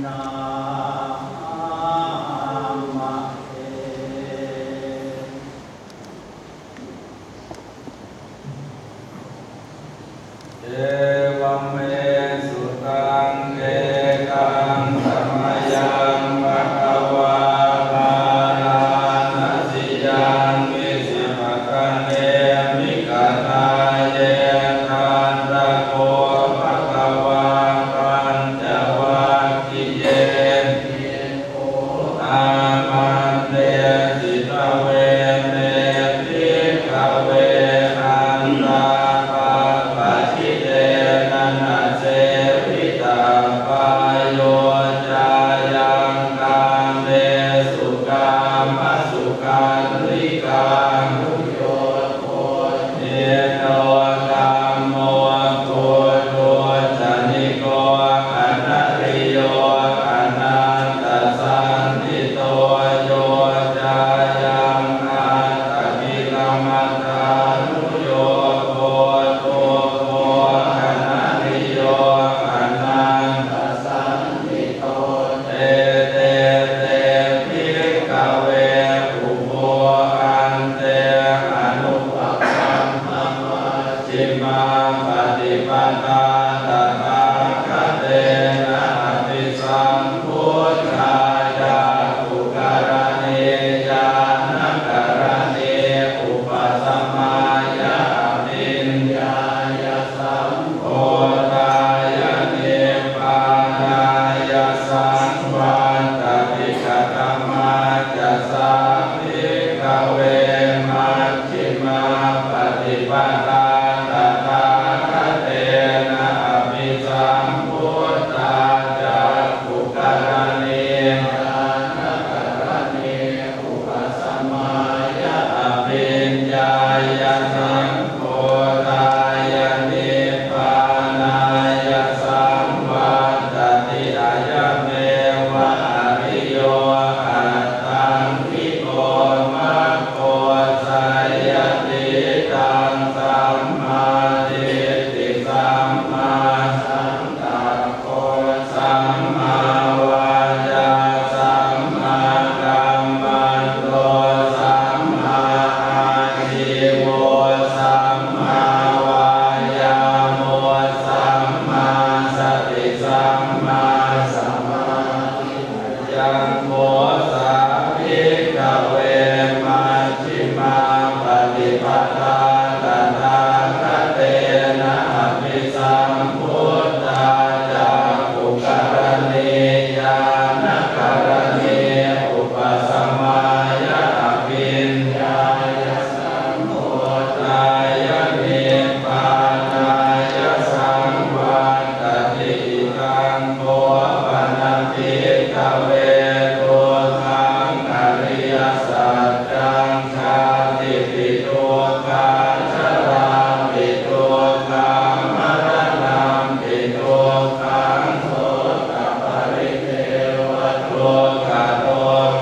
ນາມະເທ ເອວັມເມສຸຕັງ ເອກັງສະມະຍັງ ພະຄະວາ ພາລານະສີຍັງ ວິສາຂະເນ ມິກະທາເຍ ທັນທະໂກ ພະຄະວາ ປັນຈະວັກຄີເຍ ອາມັນເດ ສິຕະເວ ເມ ພິກຂະເວ ອັນຕາປາປະຈິເຕນະນະ ເສວິຕະປາໂຍ ຈາຍັງກາເມສຸ ກາມະສຸຂັນລິການຸໂຍໂກ ທິນໂນ ຄັມໂມ ປຸຖຸຈະນິໂກ ອະນະລິໂຍ ອະນັນຕະສັນທິໂຕ ໂຍ ຈາຍັງອັດຕະກິລະມັດຖານຸໂຍໂກ ປຸກໂຂ ອະນະລິໂຍ ອະນັນຕະສັນທິໂຕ ເອເຕ ເຕ ພິກຂະເວ ອຸໂບ ອັນເຕ ອະນຸປະກັມມະ ມັດ ຊິມາປະຕິປະດາ ຕະຖາຄະເຕນະ ອະພິສຳພຸດທາ ຈັກຂຸກະລະນີ ຍານະກະລະນີ ອຸປະສະມາຍະ ອະພິນຍາຍະ ສຳໂພທາຍະ ນິບປານາຍະ ສັງວັດຕະຕິ ກະຕະມາຈະສາ ພິກຂະເວ ມັດ ຊິມາປະຕິປະດາ ຕະຖາຄະເຕນະ ອະພິສຳພຸດທາ ຈັກຂຸກະລະນີ ຍານະກະລະນີ ອຸປະສະມາຍະ ອະພິນຍາຍະ ສັງໂພທາຍະ ນິບປານາຍະ ສັງວັດຕະຕິ ອາຍະເມວະ ອະລິໂຍ ອັດຖັງ ໂກ ມັກໂກ ໄສຍະທິດທັງ ສຳມາທິດຖິ ສຳມາສັງກັບໂພ ສຳມາວາຈາ ສຳມາກັມມັນໂຕ ສຳມາອາຊີໂວ ສຳມາວາຍາໂມ ສຳມາສະຕິ ສຳມາສະມາທິ ຍັງໂມ ສາ ພິກຂະເວ ມັດ ຊິມາປະຕິປະດາ ຕະຖາຄະເຕນະ ອະພິສຳພຸດທາ ຈັກຂຸກະລະນີ ຍານະກະລະນີ ອຸປະສະມາຍະ ອະພິນຍາຍະ ສຳໂພທາຍະ ນິບປານາຍະ ສັງວັດຕະຕິ ອິທັງ ໂຄ ປະນະ ພິກຂະເວ ທຸກຂັງ ອະລິຍະສັດຈັງ ຊາຕິປິ ທຸກຂະ ຊະລາປິ ທຸກຂະ ມະລະນະປິ ທຸກຂະ ໂສກະປະລິເທວະ ທຸກຂະໂທ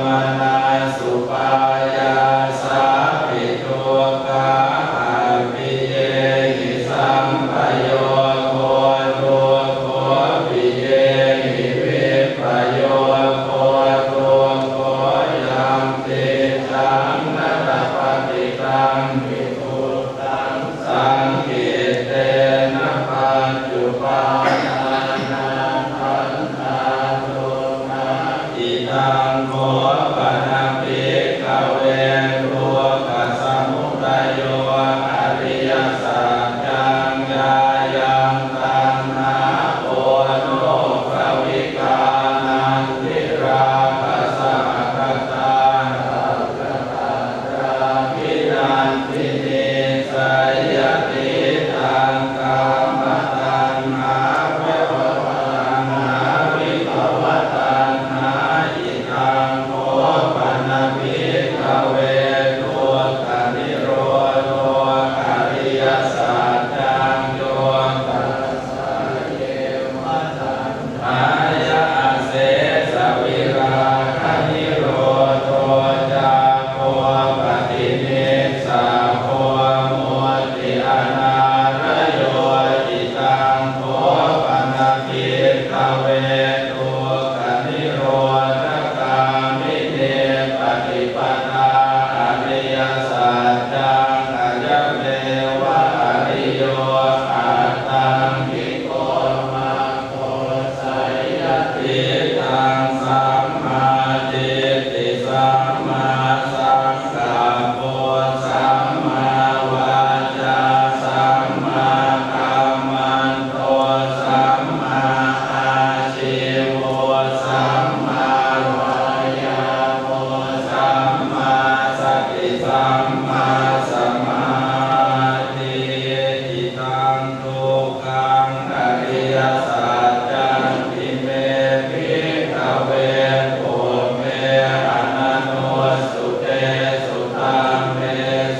ມະນັດ ອຸປາຍາສາປິ ທຸກຂະ ອະປິເຍຫິ ສຳປະໂຍໂຄ ທຸກໂຄ ປິເຍຫິ ພິກຂະເວ ທຸກຂະນິໂຣທະກາມິນີປະຕິປະດາ ອະລິຍະສັດຈັງ ອະຍະເມວະອະລິໂຍ ອາຕັງກິໂກ ມັກໂກ ໄສຍະທິດຕັງ ສຳມາທິດຖິ ສຳມາສັງກັບໂປ ສຳມາວາຈາ ສຳມາກັມມັນໂຕ ສຳມາອາຊີໂວ ສຳມາວາຍາໂມ ສຳມາສະຕິ ສຳມາສະມາທິ ທິຕັງ ທຸກຂັງ ອະລິຍະສັດຈັນຕິເມ ພິກຂະເວ ປຸບເປ ອະນະນຸສສຸເຕສຸ ທຳເມ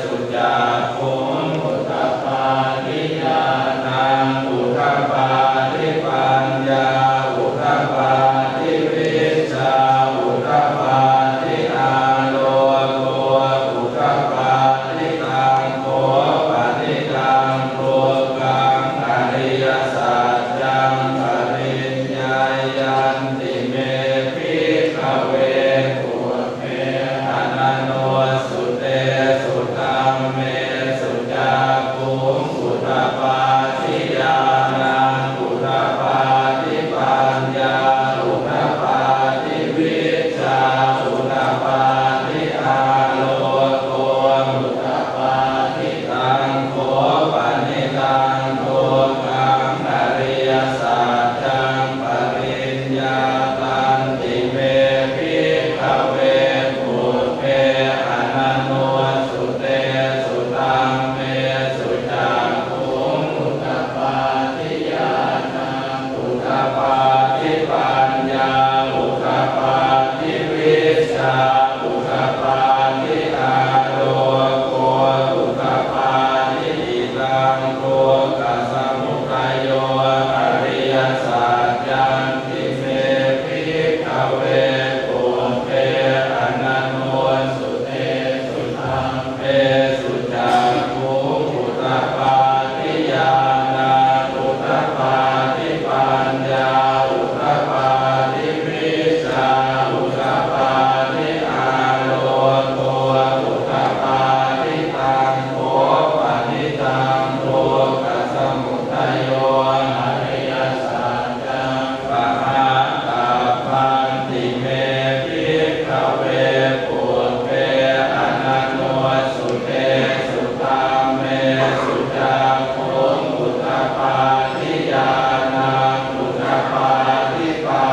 ສຸ ຈັກຂຸງ ອຸດຖະປາທິ ຍານັງ ອຸດຖະປາທິ ປັນຍາ ອຸດຖະປາທິ ວິຊຊາ ອຸດຖະປາທິ ອາໂລໂກ ອຸດຖະປາທິ ຕັງໂຄ ປະນິທັງ ທຸກຂັງ ອະລິຍະສັດຈັງ ປະລິນຍາຍັນຕິເມ ພິກຂະເວ ປຸບເປ ອະນະນຸສສຸເຕສຸ ທຳເມສຸ ຈັກຂຸງ ອຸດຖະປາທິ ຍານັງ ອຸດຖະປາທິ ປັນຍາ ອຸດຖະປາທິ ວິຊຊາ ອຸດຖະປາທິ ອາໂລໂກ ອຸດຖະປາທິ ຕັງໂຄ ປະນິທັງ ທຸກຂັງ ອະລິຍະສັດຈັງ ປະລິນຍາຕັນຕິເມ ພິກຂະເວ ປຸບເປ ອະນະນຸສສຸເຕສຸ ທຳເມສຸ ຈັກຂຸງ ອຸດຖະປາທິ ຍານັງ ອຸດຖະປາທິ ປັນຍາ ອຸດຖະປາທິ ວິຊຊາ ອຸດຖະປາທິ ອາໂລໂກ ອຸດຖະປາທິ ທິຕັງ ທຸກຂະສະມຸດທະໂຍ ອະລິຍະສັດຈັນຕິເມ ພິກຂະເວ ປຸບເປ ອະນະນຸສສຸເຕສຸ ທຳເມສຸ ຈັກຂຸງ ອຸດຖະປາທິ ຍານັງ ອຸດຖະປາທິ ປັນຍາ ອຸດຖະປາທິ ວິຊຊາ ອຸດຖະປາທິ ອາໂລໂກ ອຸດຖະປາທິ ຕັງໂຄ ປະນິທັງ ທຸກຂະສະມຸດທະໂຍ ອະລິຍະສັດຈັງ ປະຫາຕັບພັນຕິເມ ພິກຂະເວ ປຸບເປ ອະນະນຸສສຸເຕສຸ ທຳເມສຸ ຈັກຂຸງ ອຸດຖະປາທິ ຍານັງ ອຸດຖະປາທິ ປັ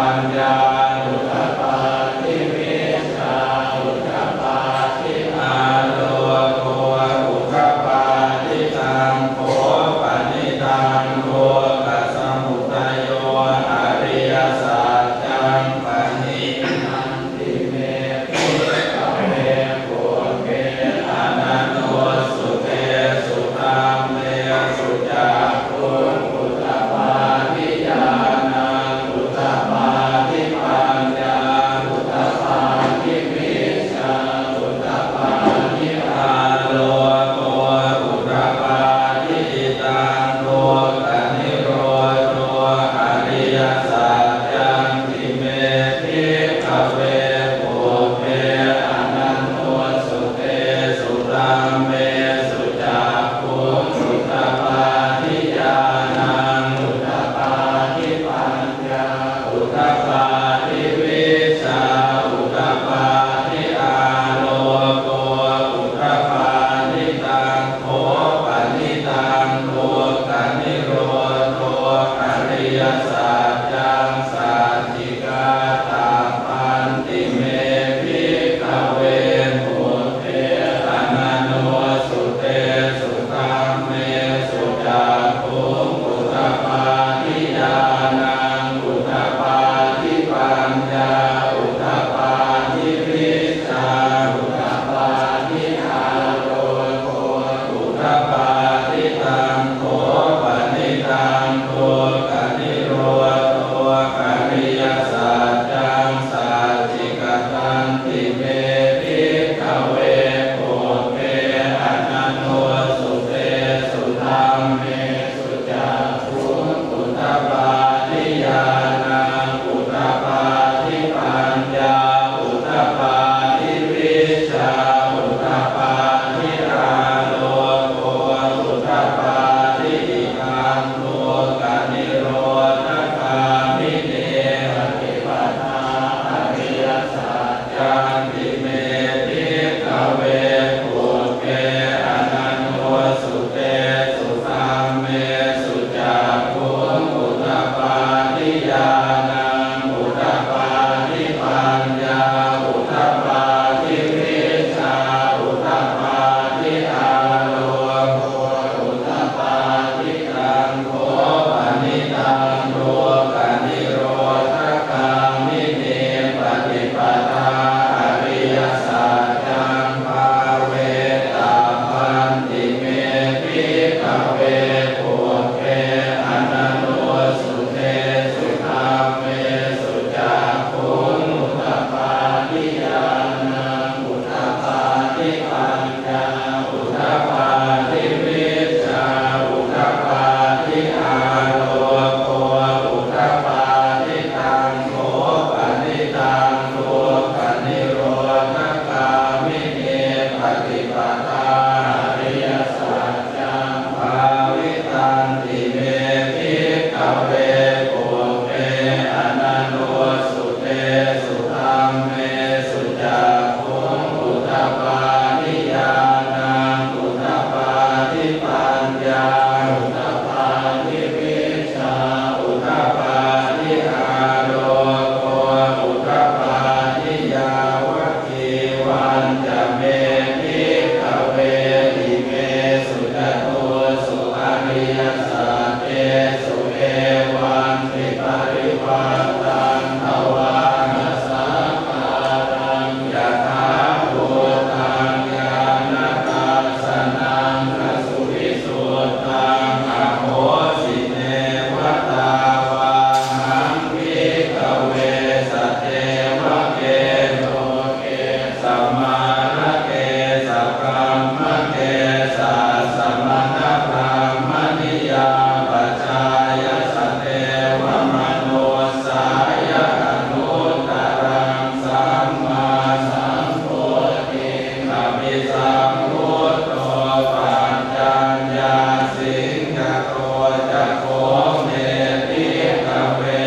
Taṃ dvāna sakkāraṃ yathābhūtaṃ ñāṇadassanaṃ asuvisuddhaṃ ahosi, neva tāvāhaṃ bhikkhave sadevake loke samārake sabrahmake sassamaṇabrāhmaṇiyā pajāya sadevamanussāya anuttaraṃ sammāsambodhiṃ abhisambuddho paccaññāsiṃ. Yato ca kho me bhikkhave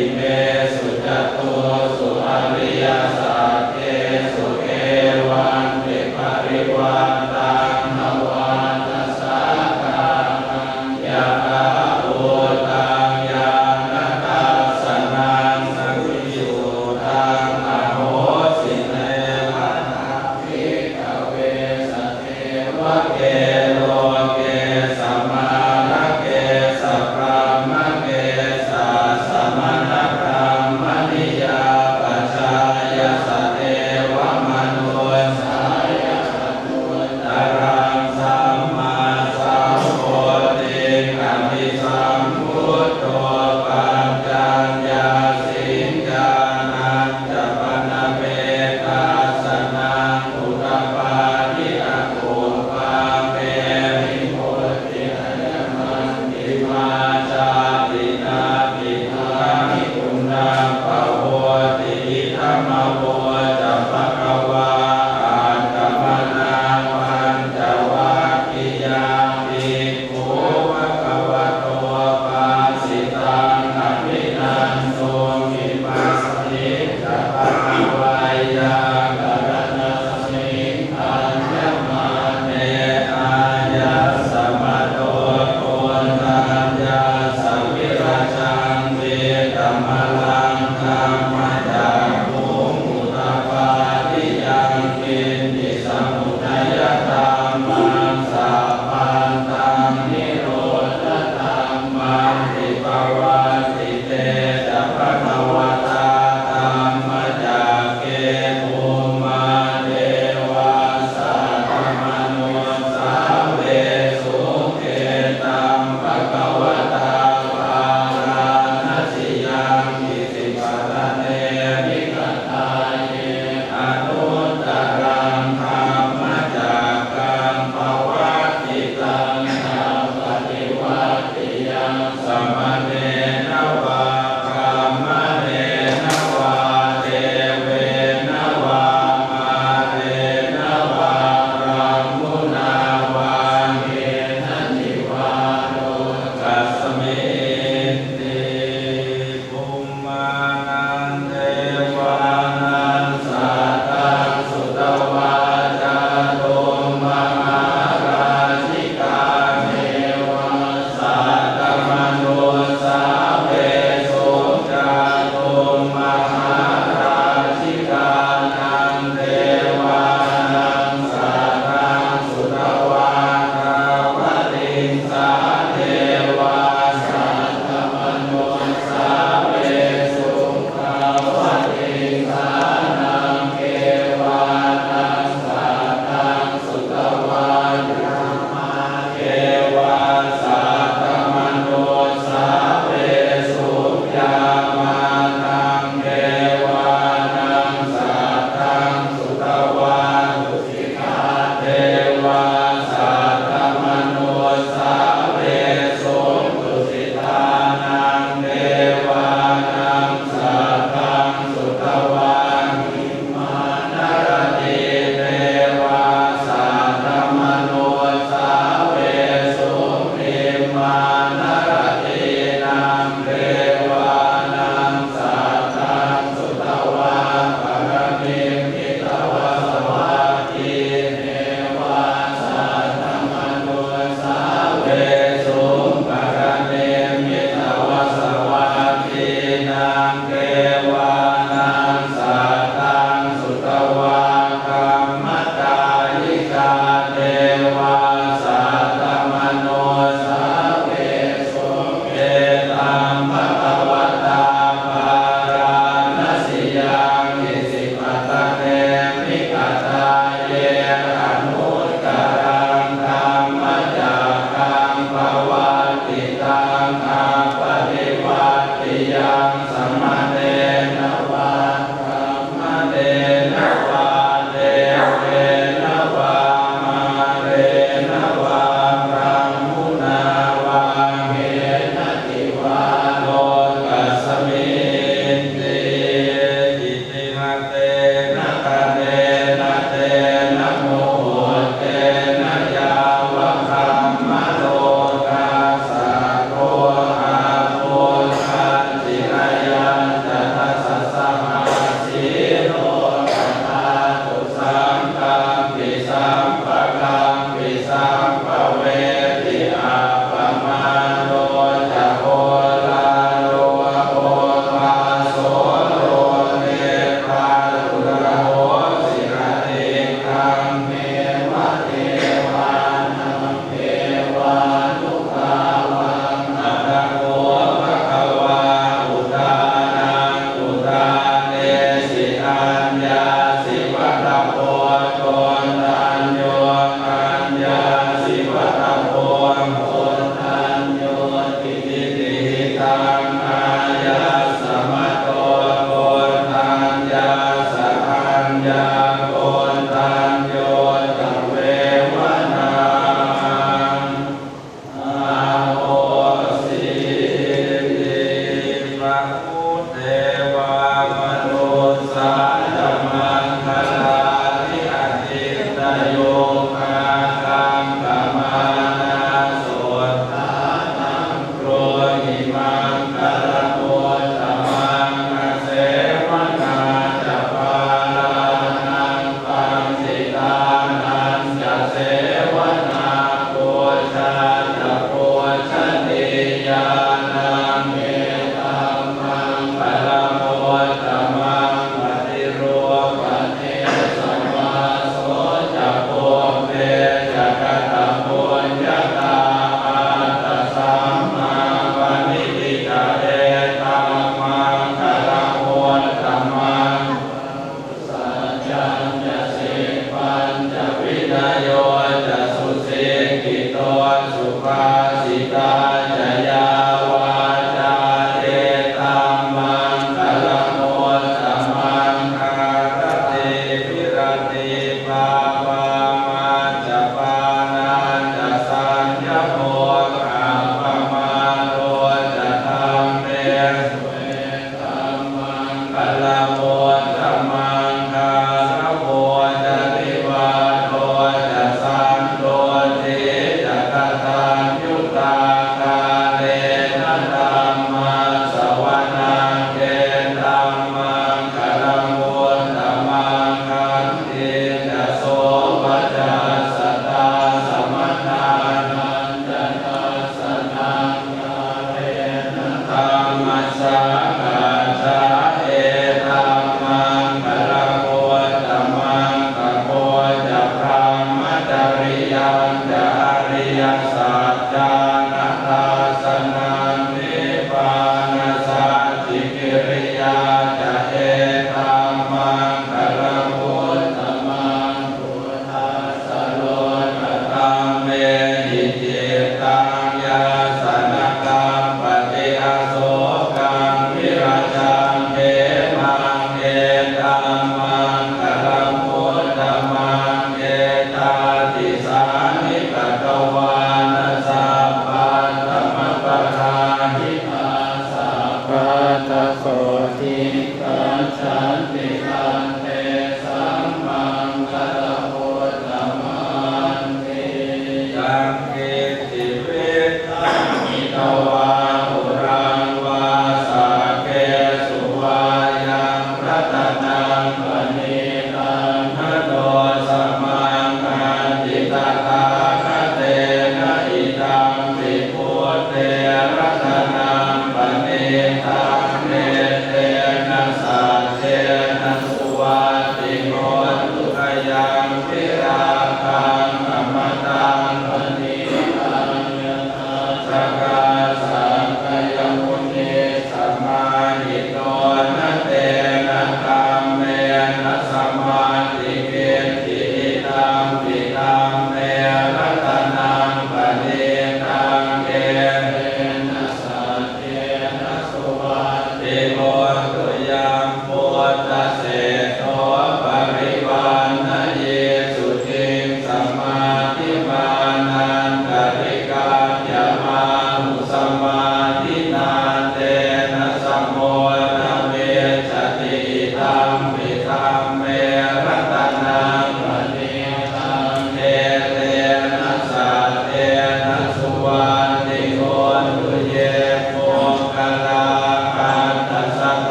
imesu catūsu ariyasaccesu evantiparivaṭṭaṃ dvāna sakkāraṃ yathābhūtaṃ ñāṇadassanaṃ asuvisuddhaṃ ahosi, neva taṃ bhikkhave devake loke samārake sabrahmake sassamaṇabrāhmaṇiyā pajāya sadevamanussāya anuttaraṃ sammāsambodhiṃ abhisambuddho paccaññāsiṃ. Ñāṇañca pana me dassanaṃ udapādi: akuppā me vimutti, ayamantimā jāti, natthi dāni punabbhavoti. Idamavoca bhagavā. Attamanā pañcavaggiyā bhikkhū bhagavato bhāsitaṃ abhinanduṃ. Imasmiñca pana veyyākaraṇasmiṃ bhaññamāne āyasmato koṇḍaññassa virajaṃ pītamalaṃ dhammacakkhuṃ udapādi: yaṅkiñci samudayadhammaṃ sabbantaṃ nirodhadhammanti. Pavattite ca bhagavatā dhammacakke bhummā devā saddamanussāvesuṃ: etaṃ bhagavatā bārāṇasiyaṃ isipatane migadāye anuttaraṃ dhammacakkaṃ pavattitaṃ sampaṭivattiyaṃ samaṇena vā brāhmaṇena vā devena vā mārena vā brahmunā vā kenaci vā lokasminti. Bhummānaṃ devānaṃ saddaṃ sutvā cātummahārājikā devā saddamanussāvesuṃ. Cātummahārājikānaṃ devānaṃ saddaṃ sutvā tāvatiṃsā devā saddamanussāvesuṃ. Tāvatiṃsānaṃ devānaṃ saddaṃ sutvā yāmā devā saddamanussāvesuṃ. Yāmānaṃ devānaṃ saddaṃ sutvā tusitā devā saddamanussāvesuṃ. Tusitānaṃ devānaṃ saddaṃ sutvā nimmānaratī devā saddamanussāvesuṃ. Nimmānaratīnaṃ devānaṃ saddaṃ sutvā paranimmitavasavattī devā saddamanussāvesuṃ. Paranimmitavasavattīnaṃ devānaṃ saddaṃ sutvā brahmakāyikā devā saddamanussāvesuṃ. Etaṃ bhagavatā